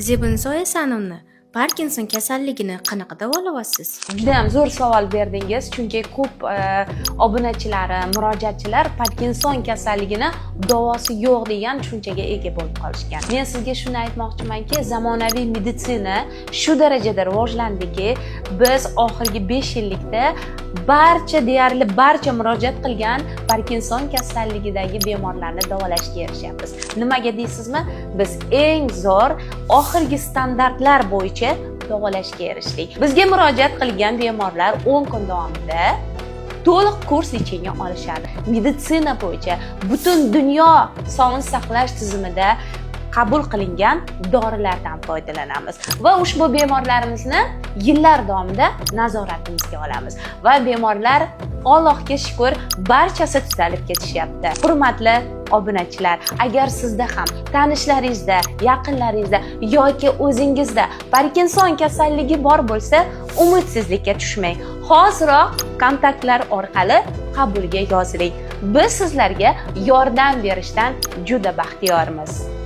Zebiniso Esanovna, Parkinson kasalligini qanaqa davolayapsiz? Judayam zo'r savol berdingiz, chunki ko'p obunachilarim, murojaatchilar Parkinson kasalligini davosi yo'q degan tushunchaga ega bo'lib qolishgan. Men sizga shuni aytmoqchimanki, zamonaviy meditsina shu darajada rivojlandiki, biz oxirgi 5 yillikda barcha, deyarli barcha murojaat qilgan Parkinson kasalligidagi bemorlarni davolashga erishyapmiz. Nimaga deysizmi? Biz eng zo'r, oxirgi standartlar bo'yicha davolashga erishdik. Bizga murojaat qilgan bemorlar 10 kun davomida to'liq kurs лечения olishadi. Meditsina bo'yicha butun dunyo sog'liqni saqlash tizimida qabul qilingan dorilardan foydalanamiz va ushbu bemorlarimizni yillar davomida nazoratimizga olamiz va bemorlar, Allohga shukur, barchasi tuzalib ketishyapti. Hurmatli obunachilar, agar sizda ham tanishlaringizda, yaqinlaringizda yoki o'zingizda Parkinson kasalligi bor bo'lsa, umidsizlikka tushmang. Hoziroq kontaktlar orqali qabulga yoziling. Biz sizlarga yordam berishdan juda baxtiyormiz.